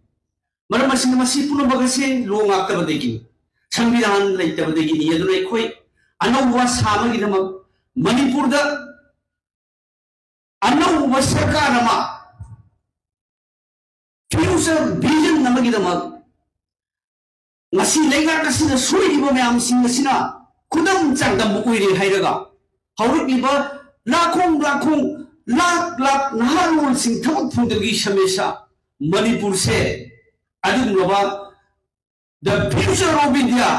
ꯃꯔꯝ ꯑꯁꯤꯅ ꯃꯁꯤ ꯄꯨꯝꯅꯃꯛ ꯑꯁꯤ ꯂꯣ ꯉꯥꯛꯇꯕꯗꯒꯤ, ꯁꯪꯕꯤꯙꯥꯟ ꯂꯩꯇꯕꯗꯒꯤꯅꯤ꯫ ꯑꯗꯨꯅ ꯑꯩꯈꯣꯏ ꯑꯅꯧꯕ ꯁꯥ ꯑꯃꯒꯤꯗꯃꯛ, ꯃꯅꯤꯄꯨꯔꯗ ꯑꯅꯧꯕ ꯁꯔꯀꯥꯔ ꯑꯃ, future vision ꯑꯃꯒꯤꯗꯃꯛ ꯉꯁꯤ ꯂꯩꯉꯥꯛ ꯑꯁꯤꯅ ꯁꯣꯏꯔꯤꯕ ꯃꯌꯥꯝꯁꯤꯡ ꯑꯁꯤꯅ ꯈꯨꯗꯝ ꯆꯥꯡꯗꯝꯕ ꯑꯣꯏꯔꯦ ꯍꯥꯏꯔꯒ, ꯍꯧꯔꯛꯂꯤꯕ ꯂꯥꯈꯣꯡ ꯂꯥꯈꯣꯡ, ꯂꯥꯈ ꯂꯥꯈ ꯅꯍꯥꯔꯣꯜꯁꯤꯡ ꯊꯕꯛ ꯐꯪꯗꯕꯒꯤ ꯁꯃꯁ꯭ꯌꯥ, ꯃꯅꯤꯄꯨꯔꯁꯦ ꯑꯗꯨꯒꯨꯝꯂꯕ the future of India,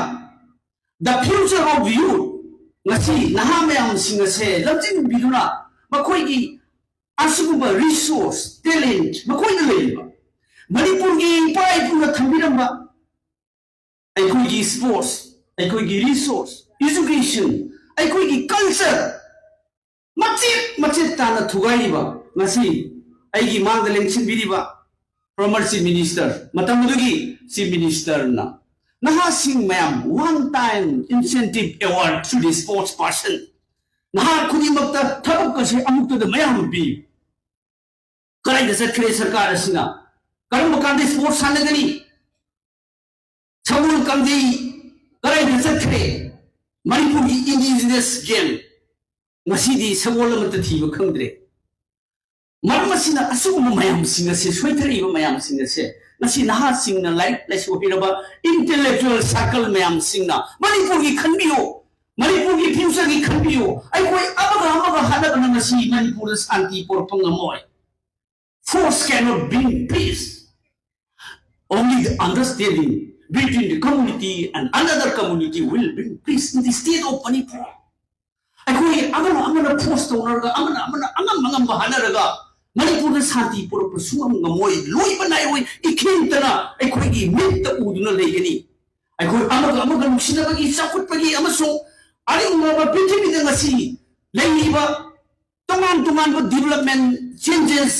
the future of youth, ꯉꯁꯤ ꯅꯍꯥ ꯃꯌꯥꯝꯁꯤꯡ ꯑꯁꯦ ꯂꯝꯖꯤꯡꯕꯤꯗꯨꯅ ꯃꯈꯣꯏꯒꯤ ꯑꯁꯤꯒꯨꯝꯕ resource, talent ꯃꯈꯣꯏꯗ ꯂꯩꯔꯤꯕ ꯃꯅꯤꯄꯨꯔꯒꯤ ꯏꯄꯥ ꯏꯄꯨꯅ ꯊꯝꯕꯤꯔꯝꯕ ꯑꯩꯈꯣꯏꯒꯤ sports, ꯑꯩꯈꯣꯏꯒꯤ resource, education, ꯑꯩꯈꯣꯏꯒꯤ culture, ꯃꯆꯦꯠ ꯃꯆꯦꯠ ꯇꯥꯅ ꯊꯨꯒꯥꯏꯔꯤꯕ, ꯉꯁꯤ ꯑꯩꯒꯤ ꯃꯥꯡꯗ ꯂꯦꯡꯁꯤꯟꯕꯤꯔꯤꯕ former chief minister, ꯃꯇꯝ ꯑꯗꯨꯒꯤ chief ministerꯅ ꯅꯍꯥꯁꯤꯡ ꯃꯌꯥꯝ one time incentive award to the sports person, ꯅꯍꯥ ꯈꯨꯗꯤꯡꯃꯛꯇ ꯊꯕꯛ ꯑꯁꯤ ꯑꯃꯨꯛꯇꯗ ꯃꯌꯥꯝ ꯄꯤ꯫ ꯀꯗꯥꯏꯗ ꯆꯠꯈ꯭ꯔꯦ ꯁꯔꯀꯥꯔ ꯑꯁꯤꯅ? ꯀꯔꯝꯕ ꯀꯥꯟꯗ sports ꯁꯥꯟꯅꯒꯅꯤ? ꯁꯒꯣꯜ ꯀꯥꯡꯖꯩ ꯀꯗꯥꯏꯗ ꯆꯠꯈ꯭ꯔꯦ? ꯃꯅꯤꯄꯨꯔꯒꯤ indigenous game ꯉꯁꯤꯗꯤ ꯁꯒꯣꯜ ꯑꯃꯠꯇ ꯊꯤꯕ ꯈꯪꯗ꯭ꯔꯦ꯫ ꯃꯔꯝ ꯑꯁꯤꯅ ꯑꯁꯤꯒꯨꯝꯕ ꯃꯌꯥꯝꯁꯤꯡ ꯑꯁꯦ, ꯁꯣꯏꯊꯔꯛꯏꯕ ꯃꯌꯥꯝꯁꯤꯡ ꯑꯁꯦ, ꯉꯁꯤ ꯅꯍꯥꯁꯤꯡꯅ, ꯂꯥꯏꯔꯤꯛ ꯂꯥꯏꯁꯨ ꯍꯩꯔꯕ intellectual circle ꯃꯌꯥꯝꯁꯤꯡꯅ ꯃꯅꯤꯄꯨꯔꯒꯤ ꯈꯟꯕꯤꯌꯨ, ꯃꯅꯤꯄꯨꯔꯒꯤ futureꯒꯤ ꯈꯟꯕꯤꯌꯨ꯫ ꯑꯩꯈꯣꯏ ꯑꯃꯒ ꯑꯃꯒ ꯍꯥꯠꯅꯕꯅ ꯉꯁꯤ ꯃꯅꯤꯄꯨꯔꯗ ꯁꯥꯟꯇꯤ ꯄꯨꯔꯛꯄ ꯉꯝꯃꯣꯏ꯫ Force cannot bring peace. Only the understanding between the community and another community will bring peace in the state of Manipur. ꯑꯩꯈꯣꯏ ꯑꯃꯅ ꯑꯃꯅ force ꯇꯧꯅꯔꯒ, ꯑꯃꯅ ꯑꯃꯅ ꯑꯉꯝ ꯑꯉꯝꯕ ꯍꯥꯏꯅꯔꯒ ꯃꯅꯤꯄꯨꯔꯗ ꯁꯥꯟꯇꯤ ꯄꯨꯔꯛꯄ ꯁꯨꯡꯉꯝ ꯉꯝꯃꯣꯏ, ꯂꯣꯏꯕ ꯅꯥꯏꯔꯣꯏ, ꯏꯈꯦꯡꯇꯅ ꯑꯩꯈꯣꯏꯒꯤ ꯃꯤꯠꯇ ꯎꯗꯨꯅ ꯂꯩꯒꯅꯤ꯫ ꯑꯩꯈꯣꯏ ꯑꯃꯒ ꯑꯃꯒ ꯅꯨꯡꯁꯤꯅꯕꯒꯤ, ꯆꯥꯎꯈꯠꯄꯒꯤ ꯑꯃꯁꯨꯡ ꯑꯔꯤꯡꯕ ꯄ꯭ꯔꯤꯊꯤꯕꯤꯗ ꯉꯁꯤ ꯂꯩꯔꯤꯕ ꯇꯣꯉꯥꯟ ꯇꯣꯉꯥꯟꯕ development changes,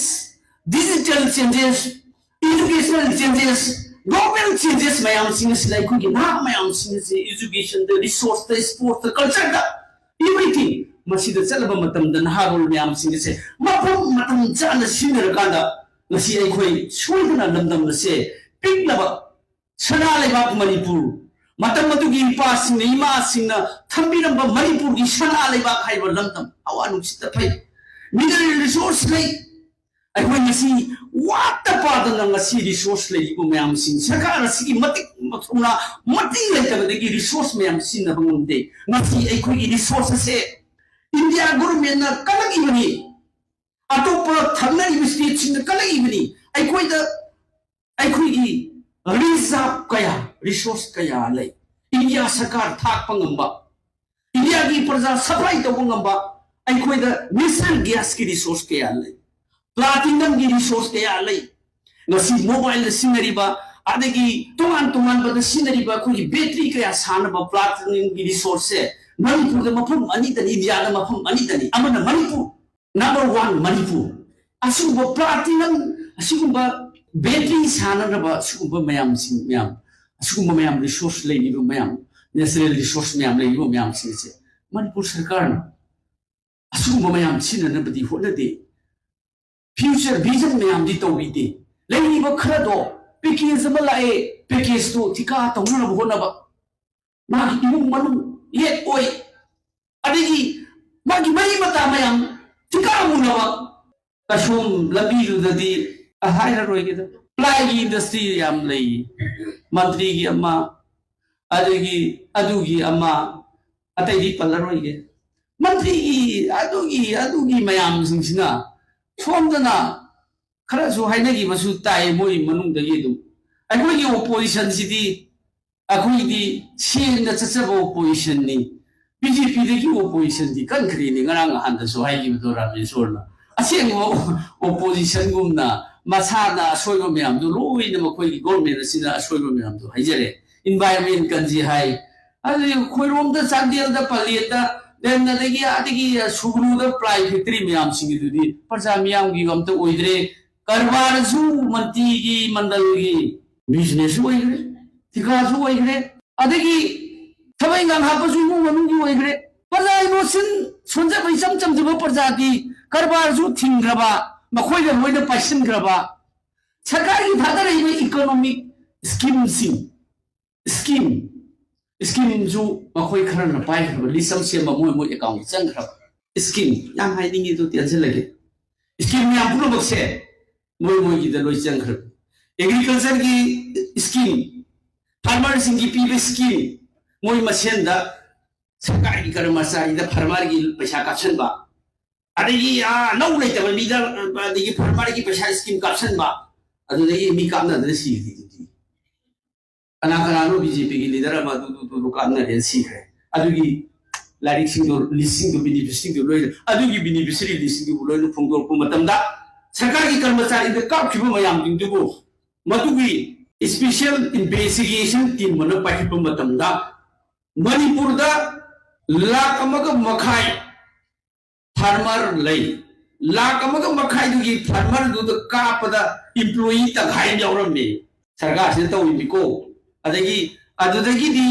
digital changes, educational changes, global changes ꯃꯌꯥꯝꯁꯤꯡ ꯑꯁꯤꯗ ꯑꯩꯈꯣꯏꯒꯤ ꯅꯍꯥ ꯃꯌꯥꯝꯁꯤꯡ ꯑꯁꯤ educationꯗ, resourceꯇ, sportsꯇ, cultureꯗ, everything ꯃꯁꯤꯗ ꯆꯠꯂꯕ ꯃꯇꯝꯗ ꯅꯍꯥꯔꯣꯜ ꯃꯌꯥꯝꯁꯤꯡ ꯑꯁꯦ ꯃꯐꯝ ꯃꯇꯝ ꯆꯥꯅ ꯁꯤꯖꯤꯟꯅꯔꯀꯥꯟꯗ ꯉꯁꯤ ꯑꯩꯈꯣꯏ ꯁꯣꯏꯗꯅ ꯂꯝꯗꯝ ꯑꯁꯦ ꯄꯤꯛꯂꯕ ꯁꯅꯥ ꯂꯩꯕꯥꯛ ꯃꯅꯤꯄꯨꯔ, ꯃꯇꯝ ꯑꯗꯨꯒꯤ ꯏꯄꯥꯁꯤꯡꯅ, ꯏꯃꯥꯁꯤꯡꯅ ꯊꯝꯕꯤꯔꯝꯕ ꯃꯅꯤꯄꯨꯔꯒꯤ ꯁꯅꯥ ꯂꯩꯕꯥꯛ ꯍꯥꯏꯕ ꯂꯝꯗꯝ, ꯍꯋꯥ ꯅꯨꯡꯁꯤꯠꯇ ꯐꯩ, mineral resource ꯂꯩ꯫ ꯑꯩꯈꯣꯏ ꯉꯁꯤ ꯋꯥꯠꯇ ꯄꯥꯗꯅ ꯉꯁꯤ resource ꯂꯩꯔꯤꯕ ꯃꯌꯥꯝꯁꯤꯡ, ꯁꯔꯀꯥꯔ ꯑꯁꯤꯒꯤ ꯃꯇꯤꯛ ꯃꯊꯧꯅꯥ, ꯃꯇꯤꯛ ꯂꯩꯇꯕꯗꯒꯤ resource ꯃꯌꯥꯝ ꯁꯤꯖꯤꯟꯅꯕ ꯉꯝꯗꯦ꯫ ꯉꯁꯤ ꯑꯩꯈꯣꯏꯒꯤ resource ꯑꯁꯦ India governmentꯅ ꯀꯜꯂꯛꯏꯕꯅꯤ, ꯑꯇꯣꯞꯄ ꯊꯪꯅꯔꯤꯕ stateꯁꯤꯡꯅ ꯀꯜꯂꯛꯏꯕꯅꯤ꯫ ꯑꯩꯈꯣꯏꯗ ꯑꯩꯈꯣꯏꯒꯤ reserve ꯀꯌꯥ, resource ꯀꯌꯥ ꯂꯩ꯫ India ꯁꯔꯀꯥꯔ ꯊꯥꯛꯄ ꯉꯝꯕ, Indiaꯒꯤ ꯄ꯭ꯔꯖꯥ supply ꯇꯧꯕ ꯉꯝꯕ ꯑꯩꯈꯣꯏꯗ natural gasꯀꯤ resource ꯀꯌꯥ ꯂꯩ, platinumꯒꯤ resource ꯀꯌꯥ ꯂꯩ꯫ ꯉꯁꯤ mobileꯗ ꯁꯤꯖꯤꯟꯅꯔꯤꯕ, ꯑꯗꯒꯤ ꯇꯣꯉꯥꯟ ꯇꯣꯉꯥꯟꯕꯗ ꯁꯤꯖꯤꯟꯅꯔꯤꯕ ꯑꯩꯈꯣꯏꯒꯤ battery ꯀꯌꯥ ꯁꯥꯅꯕ platinumꯒꯤ resourceꯁꯦ ꯃꯅꯤꯄꯨꯔꯗ ꯃꯐꯝ ꯑꯅꯤꯗꯅꯤ, ꯏꯟꯗꯤꯌꯥꯗ ꯃꯐꯝ ꯑꯅꯤꯗꯅꯤ꯫ ꯑꯃꯅ ꯃꯅꯤꯄꯨꯔ, number one ꯃꯅꯤꯄꯨꯔ꯫ ꯑꯁꯤꯒꯨꯝꯕ platinum, ꯑꯁꯤꯒꯨꯝꯕ battery ꯁꯥꯅꯅꯕ ꯑꯁꯤꯒꯨꯝꯕ ꯃꯌꯥꯝꯁꯤꯡ ꯃꯌꯥꯝ, ꯑꯁꯤꯒꯨꯝꯕ ꯃꯌꯥꯝ resource ꯂꯩꯔꯤꯕ ꯃꯌꯥꯝ, natural resource ꯃꯌꯥꯝ ꯂꯩꯔꯤꯕ ꯃꯌꯥꯝꯁꯤꯡꯁꯦ ꯃꯅꯤꯄꯨꯔ ꯁꯔꯀꯥꯔꯅ ꯑꯁꯤꯒꯨꯝꯕ ꯃꯌꯥꯝ ꯁꯤꯖꯤꯟꯅꯅꯕꯗꯤ ꯍꯣꯠꯅꯗꯦ꯫ Future vision ꯃꯌꯥꯝꯗꯤ ꯇꯧꯕꯤꯗꯦ꯫ ꯂꯩꯔꯤꯕ ꯈꯔꯗꯣ package ꯑꯃ ꯂꯥꯛꯑꯦ, package ꯇꯣ ꯊꯤꯀꯥ ꯇꯧꯅꯅꯕ ꯍꯣꯠꯅꯕ, ꯃꯥꯒꯤ ꯏꯃꯨꯡ ꯃꯅꯨꯡ ꯌꯦꯠ ꯑꯣꯏ, ꯑꯗꯒꯤ ꯃꯥꯒꯤ ꯃꯔꯤ ꯃꯇꯥ ꯃꯌꯥꯝ ꯊꯤꯀꯥ ꯃꯨꯅꯕ꯫ ꯀꯁꯣꯝ ꯂꯝꯕꯤꯗꯨꯗꯗꯤ ꯍꯥꯏꯔꯔꯣꯏꯒꯦꯗ, ply ꯒꯤ industry ꯌꯥꯝ ꯂꯩ, ꯃꯟꯇ꯭ꯔꯤꯒꯤ ꯑꯃ, ꯑꯗꯒꯤ ꯑꯗꯨꯒꯤ ꯑꯃ, ꯑꯇꯩꯗꯤ ꯄꯜꯂꯔꯣꯏꯒꯦ꯫ ꯃꯟꯇ꯭ꯔꯤꯒꯤ ꯑꯗꯨꯒꯤ ꯑꯗꯨꯒꯤ ꯃꯌꯥꯝꯁꯤꯡꯁꯤꯅ ꯁꯣꯝꯗꯅ ꯈꯔꯁꯨ ꯍꯥꯏꯅꯈꯤꯕꯁꯨ ꯇꯥꯏ ꯃꯣꯏ ꯃꯅꯨꯡꯗꯒꯤ꯫ ꯑꯗꯨꯝ ꯑꯩꯈꯣꯏꯒꯤ opposition ꯁꯤꯗꯤ, ꯑꯩꯈꯣꯏꯗꯤ ꯁꯦꯡꯅ ꯆꯠꯆꯕ opposition ꯅꯤ꯫ BJP ꯗꯒꯤ opposition ꯗꯤ ꯀꯟꯈ꯭ꯔꯦꯅꯦ, ꯉꯔꯥꯡ ꯅꯍꯥꯟꯗꯁꯨ ꯍꯥꯏꯈꯤꯕꯗꯣ ꯔꯥꯃꯦꯁꯣꯔꯅ꯫ ꯑꯁꯦꯡꯕ opposition ꯒꯨꯝꯅ ꯃꯁꯥꯅ ꯑꯁꯣꯏꯕ ꯃꯌꯥꯝꯗꯣ ꯂꯣꯏꯅ ꯃꯈꯣꯏꯒꯤ government ꯑꯁꯤꯅ ꯑꯁꯣꯏꯕ ꯃꯌꯥꯝꯗꯣ ꯍꯥꯏꯖꯔꯦ꯫ Environment ꯀꯟꯁꯤ ꯍꯥꯏ, ꯑꯗꯨꯗꯤ ꯈꯣꯏꯔꯣꯝꯗ, ꯆꯥꯟꯗꯦꯜꯗ, ꯄꯂꯦꯟꯗ, then ꯑꯗꯒꯤ ꯑꯗꯒꯤ ꯁꯨꯒꯅꯨꯗ ply factory ꯃꯌꯥꯝꯁꯤꯡꯒꯤꯗꯨꯗꯤ ꯄ꯭ꯔꯖꯥ ꯃꯤꯌꯥꯝꯒꯤ ꯑꯝꯇ ꯑꯣꯏꯗ꯭ꯔꯦ꯫ ꯀꯔꯕꯥꯔꯁꯨ ꯃꯟꯇ꯭ꯔꯤꯒꯤ ꯃꯟꯗꯜꯒꯤ business ꯁꯨ ꯑꯣꯏꯈ꯭ꯔꯦ, ꯊꯤꯀꯥꯁꯨ ꯑꯣꯏꯈ꯭ꯔꯦ, ꯑꯗꯒꯤ ꯊꯕꯛ ꯏꯪꯈꯥꯡ ꯍꯥꯞꯄꯁꯨ ꯏꯃꯨꯡ ꯃꯅꯨꯡꯒꯤ ꯑꯣꯏꯈ꯭ꯔꯦ꯫ ꯄ꯭ꯔꯖꯥ innocent, ꯁꯣꯟꯖꯕ, ꯏꯆꯝ ꯆꯝꯖꯕ ꯄ꯭ꯔꯖꯥꯗꯤ ꯀꯔꯕꯥꯔꯁꯨ ꯊꯤꯡꯈ꯭ꯔꯕ, ꯃꯈꯣꯏꯅ ꯂꯣꯏꯅ ꯄꯥꯏꯁꯤꯟꯈ꯭ꯔꯕ꯫ ꯁꯔꯀꯥꯔꯒꯤ ꯊꯥꯗꯔꯛꯏꯕ economic scheme ꯁꯤꯡ, scheme, scheme ꯁꯨ ꯃꯈꯣꯏ ꯈꯔꯅ ꯄꯥꯏꯈ꯭ꯔꯕ, list ꯑꯃ ꯁꯦꯝꯕ, ꯃꯣꯏ ꯃꯣꯏ account ꯇ ꯆꯪꯈ꯭ꯔꯕ꯫ Scheme ꯌꯥꯝ ꯍꯥꯏꯅꯤꯡꯉꯤ, ꯑꯗꯨ ꯇꯦꯟꯁꯤꯜꯂꯒꯦ꯫ Scheme ꯃꯌꯥꯝ ꯄꯨꯝꯅꯃꯛꯁꯦ ꯃꯣꯏ ꯃꯣꯏꯒꯤꯗ ꯂꯣꯏ ꯆꯪꯈ꯭ꯔꯕ꯫ Agriculture ꯒꯤ scheme, farmer ꯁꯤꯡꯒꯤ ꯄꯤꯕ scheme, ꯃꯣꯏ ꯃꯁꯦꯟꯗ ꯁꯔꯀꯥꯔꯒꯤ ꯀꯔꯃꯆꯥꯔꯤꯗ farmer ꯒꯤ ꯄꯩꯁꯥ ꯀꯥꯞꯁꯤꯟꯕ, ꯑꯗꯒꯤ, ꯑꯥ, ꯂꯧ ꯂꯩꯇꯕ ꯃꯤꯗ, ꯑꯗꯒꯤ farmer ꯒꯤ ꯄꯩꯁꯥ scheme ꯀꯥꯞꯁꯤꯟꯕ, ꯑꯗꯨꯗꯒꯤ ꯃꯤ ꯀꯥꯞꯅꯗꯅ ꯁꯤꯔꯤꯗꯨꯗꯤ꯫ ꯀꯅꯥ ꯀꯅꯥꯅꯣ BJP ꯒꯤ leader ꯑꯃ ꯑꯗꯨ, ꯑꯗꯨ, ꯑꯗꯨ, ꯑꯗꯨ ꯀꯥꯞꯅꯔꯦꯅ ꯁꯤꯈ꯭ꯔꯦ꯫ ꯑꯗꯨꯒꯤ ꯂꯥꯏꯔꯤꯛꯁꯤꯡꯗꯣ, list ꯁꯤꯡꯗꯣ, beneficiary ꯁꯤꯡꯗꯣ ꯂꯣꯏꯅ, ꯑꯗꯨꯒꯤ beneficiary list ꯁꯤꯡꯗꯨꯕꯨ ꯂꯣꯏꯅ ꯐꯣꯡꯗꯣꯔꯛꯄ ꯃꯇꯝꯗ, ꯁꯔꯀꯥꯔꯒꯤ ꯀꯔꯃꯆꯥꯔꯤꯗ ꯀꯥꯞꯈꯤꯕ ꯃꯌꯥꯝꯁꯤꯡꯗꯨꯕꯨ ꯃꯗꯨꯒꯤ special investigation team ꯑꯃꯅ ꯄꯥꯏꯈꯠꯄ ꯃꯇꯝꯗ, ꯃꯅꯤꯄꯨꯔꯗ ꯂꯥꯈ ꯑꯃꯒ ꯃꯈꯥꯏ farmer ꯂꯩ꯫ ꯂꯥꯈ ꯑꯃꯒ ꯃꯈꯥꯏꯗꯨꯒꯤ farmerꯗꯨꯗ ꯀꯥꯞꯄꯗ employee ꯇꯪꯈꯥꯏ ꯑꯃ ꯌꯥꯎꯔꯝꯃꯤ꯫ ꯁꯔꯀꯥꯔꯁꯤꯅ ꯇꯧꯔꯤꯕꯅꯤꯀꯣ꯫ ꯑꯗꯒꯤ ꯑꯗꯨꯗꯒꯤꯗꯤ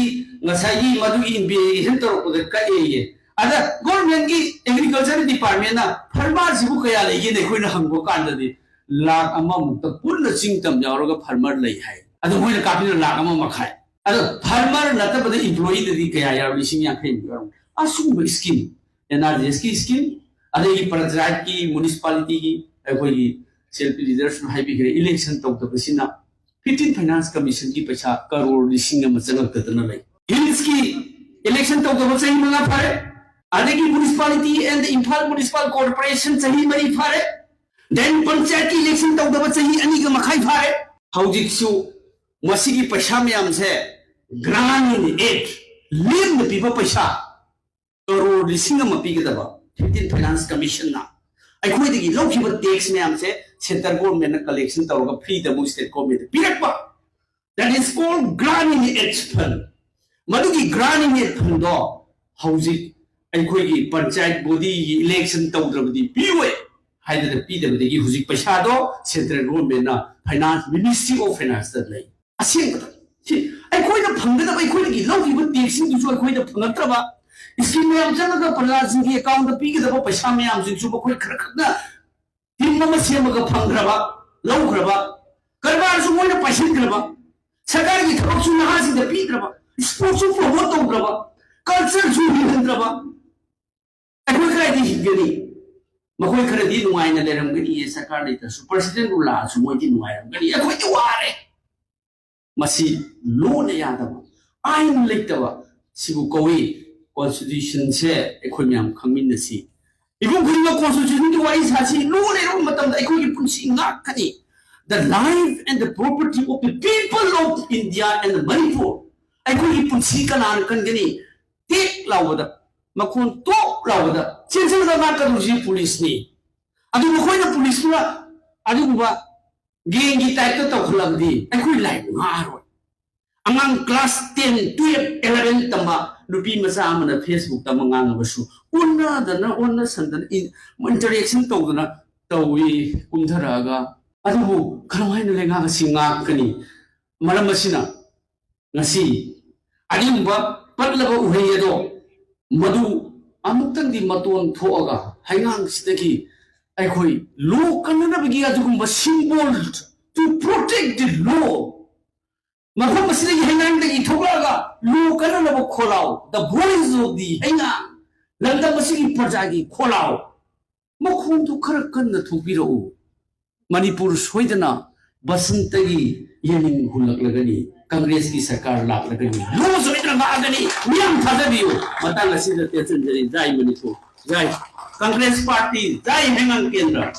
ꯉꯁꯥꯏꯒꯤ ꯃꯗꯨꯒꯤ investigation ꯇꯧꯔꯛꯄꯗ ꯀꯛꯑꯦꯌꯦ꯫ ꯑꯗ governmentꯀꯤ agriculture departmentꯅ farmerꯁꯤꯕꯨ ꯀꯌꯥ ꯂꯩꯒꯦꯅ ꯑꯩꯈꯣꯏꯅ ꯍꯪꯕ ꯀꯥꯟꯗꯗꯤ ꯂꯥꯈ ꯑꯃꯃꯨꯛꯇ ꯄꯨꯟꯅ ꯆꯤꯡ ꯇꯝ ꯌꯥꯎꯔꯒ farmer ꯂꯩ ꯍꯥꯏ꯫ ꯑꯗꯣ ꯃꯣꯏꯅ ꯀꯥꯞꯄꯤꯅ ꯂꯥꯈ ꯑꯃ ꯃꯈꯥꯏ꯫ ꯑꯗꯣ farmer ꯅꯠꯇꯕꯗ employeeꯗꯗꯤ ꯀꯌꯥ ꯌꯥꯎꯔꯤ? ꯂꯤꯁꯤꯡ ꯌꯥꯡꯈꯩꯃꯨꯛ ꯌꯥꯎꯔꯝꯒꯅꯤ꯫ ꯑꯁꯤꯒꯨꯝꯕ scheme, NREGSꯀꯤ scheme, ꯑꯗꯒꯤ panchayatꯀꯤ, municipalityꯒꯤ ꯑꯩꯈꯣꯏꯒꯤ self leaderꯁꯨ ꯍꯥꯏꯕꯤꯈ꯭ꯔꯦ, election ꯇꯧꯗꯕꯁꯤꯅ fifteen finance commissionꯒꯤ ꯄꯩꯁꯥ ꯀꯔꯣꯔ ꯂꯤꯁꯤꯡ ꯑꯃ ꯆꯪꯉꯛꯇꯗꯅ ꯂꯩ꯫ Hillsꯀꯤ election ꯇꯧꯗꯕ ꯆꯍꯤ ꯃꯉꯥ ꯐꯥꯔꯦ, ꯑꯗꯒꯤ municipality and Imphal Municipal Corporation ꯆꯍꯤ ꯃꯔꯤ ꯐꯥꯔꯦ, then panchayatꯀꯤ election ꯇꯧꯗꯕ ꯆꯍꯤ ꯑꯅꯤꯒ ꯃꯈꯥꯏ ꯐꯥꯔꯦ꯫ ꯍꯧꯖꯤꯛꯁꯨ ꯃꯁꯤꯒꯤ ꯄꯩꯁꯥ ꯃꯌꯥꯝꯁꯦ grant in aid, ꯂꯦꯝꯅ ꯄꯤꯕ ꯄꯩꯁꯥ ꯀꯔꯣꯔ ꯂꯤꯁꯤꯡ ꯑꯃ ꯄꯤꯒꯗꯕ fifteen finance commissionꯅ ꯑꯩꯈꯣꯏꯗꯒꯤ ꯂꯧꯈꯤꯕ tax ꯃꯌꯥꯝꯁꯦ central governmentꯅ collection ꯇꯧꯔꯒ freeꯗ ꯑꯃꯨꯛ state governmentꯇ ꯄꯤꯔꯛꯄ, that is called grant in aid fund꯫ ꯃꯗꯨꯒꯤ grant in aid fundꯗꯣ ꯍꯧꯖꯤꯛ ꯑꯩꯈꯣꯏꯒꯤ panchayat bodyꯒꯤ election ꯇꯧꯗ꯭ꯔꯕꯗꯤ ꯄꯤꯔꯣꯏ ꯍꯥꯏꯗꯅ ꯄꯤꯗꯕꯗꯒꯤ ꯍꯧꯖꯤꯛ ꯄꯩꯁꯥꯗꯣ central governmentꯅ finance, Ministry of Financeꯇ ꯂꯩ꯫ ꯑꯁꯦꯡꯕꯗ ꯁꯤ ꯑꯩꯈꯣꯏꯅ ꯐꯪꯒꯗꯕ, ꯑꯩꯈꯣꯏꯗꯒꯤ ꯂꯧꯈꯤꯕ taxꯁꯤꯡꯗꯨꯁꯨ ꯑꯩꯈꯣꯏꯗ ꯐꯪꯉꯛꯇ꯭ꯔꯕ, scheme ꯃꯌꯥꯝ ꯆꯪꯉꯒ ꯄ꯭ꯔꯖꯥꯁꯤꯡꯒꯤ accountꯇ ꯄꯤꯒꯗꯕ ꯄꯩꯁꯥ ꯃꯌꯥꯝꯁꯤꯡꯁꯨ ꯃꯈꯣꯏ ꯈꯔ ꯈꯛꯅ team ꯑꯃ ꯁꯦꯝꯃꯒ ꯐꯪꯈ꯭ꯔꯕ, ꯂꯧꯈ꯭ꯔꯕ, ꯀꯔꯕꯥꯔꯁꯨ ꯃꯣꯏꯅ ꯄꯥꯏꯁꯤꯟꯈ꯭ꯔꯕ, ꯁꯔꯀꯥꯔꯒꯤ ꯊꯕꯛꯁꯨ ꯅꯍꯥꯁꯤꯡꯗ ꯄꯤꯗ꯭ꯔꯕ, sportsꯁꯨ promote ꯇꯧꯗ꯭ꯔꯕ, cultureꯁꯨ ꯍꯤꯡꯍꯟꯗ꯭ꯔꯕ, ꯑꯩꯈꯣꯏ ꯀꯗꯥꯏꯗ ꯍꯤꯡꯒꯅꯤ? ꯃꯈꯣꯏ ꯈꯔꯗꯤ ꯅꯨꯡꯉꯥꯏꯅ ꯂꯩꯔꯝꯒꯅꯤꯌꯦ, ꯁꯔꯀꯥꯔ ꯂꯩꯇ꯭ꯔꯁꯨ presidentꯕꯨ ꯂꯥꯛꯑꯁꯨ ꯃꯣꯏꯗꯤ ꯅꯨꯡꯉꯥꯏꯔꯝꯒꯅꯤ, ꯑꯩꯈꯣꯏꯗꯤ ꯋꯥꯔꯦ꯫ ꯃꯁꯤ ꯂꯣꯟꯅ ꯌꯥꯗꯕ, ꯑꯥꯏꯟ ꯂꯩꯇꯕ, ꯁꯤꯕꯨ ꯀꯧꯏ constitutionꯁꯦ꯫ ꯑꯩꯈꯣꯏ ꯃꯌꯥꯝ ꯈꯪꯃꯤꯟꯅꯁꯤ꯫ ꯏꯃꯨꯡ ꯈꯨꯗꯤꯡꯃꯛ constitutionꯒꯤ ꯋꯥꯔꯤ ꯁꯥꯁꯤ꯫ ꯂꯣꯟ ꯂꯩꯔꯕ ꯃꯇꯝꯗ ꯑꯩꯈꯣꯏꯒꯤ ꯄꯨꯟꯁꯤ ꯉꯥꯛꯀꯅꯤ꯫ The life and the property of the people of India and Manipur꯫ ꯑꯩꯈꯣꯏꯒꯤ ꯄꯨꯟꯁꯤ ꯀꯅꯥꯅ ꯀꯟꯒꯅꯤ? ꯇꯦꯛ ꯂꯥꯎꯕꯗ, ꯃꯈꯣꯟ ꯇꯣꯛ ꯂꯥꯎꯕꯗ ꯆꯦꯟꯁꯤꯜꯂꯒ ꯉꯥꯛꯀꯗꯧꯔꯤꯁꯤ ꯄꯨꯂꯤꯁꯅꯤ꯫ ꯑꯗꯨ ꯃꯈꯣꯏꯅ ꯄꯨꯂꯤꯁꯇꯨꯅ ꯑꯗꯨꯒꯨꯝꯕ gangꯒꯤ typeꯇ ꯇꯧꯈꯠꯂꯕꯗꯤ ꯑꯩꯈꯣꯏ ꯂꯥꯏꯔꯤꯛ ꯉꯥꯛꯑꯔꯣꯏ꯫ ꯑꯉꯥꯡ class ten, twelve, eleven ꯇꯝꯕ ꯅꯨꯄꯤ ꯃꯆꯥ ꯑꯃꯅ Facebook-ꯇ ꯑꯃ ꯉꯥꯡꯉꯕꯁꯨ, ꯎꯟꯅꯗꯅ, ꯑꯣꯟꯅ ꯁꯟꯗꯅ, ꯏꯟ-, interaction ꯇꯧꯗꯅ ꯇꯧꯏ ꯀꯨꯝꯊꯔꯛꯑꯒ꯫ ꯑꯗꯨꯕꯨ ꯀꯔꯝꯍꯥꯏꯅ ꯂꯩꯉꯥꯛ ꯑꯁꯤ ꯉꯥꯛꯀꯅꯤ? ꯃꯔꯝ ꯑꯁꯤꯅ ꯉꯁꯤ ꯑꯔꯤꯡꯕ ꯄꯠꯂꯕ ꯎꯍꯩ ꯑꯗꯣ ꯃꯗꯨ ꯑꯃꯨꯛꯇꯪꯗꯤ ꯃꯇꯣꯟ ꯊꯣꯛꯑꯒ ꯍꯩꯉꯥꯡꯁꯤꯗꯒꯤ ꯑꯩꯈꯣꯏ ꯂꯣ ꯀꯟꯅꯅꯕꯒꯤ ꯑꯗꯨꯒꯨꯝꯕ symbol, to protect the law, ꯃꯐꯝ ꯑꯁꯤꯗꯒꯤ ꯍꯩꯉꯥꯡꯗꯒꯤ ꯊꯣꯛꯂꯛꯑꯒ ꯂꯣ ꯀꯟꯅꯅꯕ ꯈꯣꯜꯂꯥꯎ, the voice of the ꯍꯩꯉꯥꯡ, ꯂꯝꯗꯝ ꯑꯁꯤꯒꯤ ꯄ꯭ꯔꯖꯥꯒꯤ ꯈꯣꯜꯂꯥꯎ, ꯃꯈꯣꯟꯗꯨ ꯈꯔ ꯀꯟꯅ ꯊꯣꯛꯄꯤꯔꯛꯎ꯫ ꯃꯅꯤꯄꯨꯔ ꯁꯣꯏꯗꯅ ꯕꯁꯟꯇꯒꯤ ꯌꯦꯅꯤꯡ ꯍꯨꯜꯂꯛꯂꯒꯅꯤ, ꯀꯪꯒ꯭ꯔꯦꯁꯀꯤ ꯁꯔꯀꯥꯔ ꯂꯥꯛꯂꯒꯅꯤ, ꯂꯣ ꯁꯣꯏꯗꯅ ꯂꯥꯛꯑꯒꯅꯤ꯫ ꯃꯤꯌꯥꯝ ꯊꯥꯖꯕꯤꯌꯨ꯫ ꯃꯇꯥꯡ ꯑꯁꯤꯗ ꯇꯦꯟꯁꯤꯟꯖꯔꯤ꯫ ꯖꯥꯏ ꯃꯅꯤꯄꯨꯔ, ꯖꯥꯏ ꯀꯪꯒ꯭ꯔꯦꯁ ꯄꯥꯔꯇꯤ, ꯖꯥꯏ ꯍꯩꯉꯥꯡ ꯀꯦꯟꯗ꯭ꯔ꯫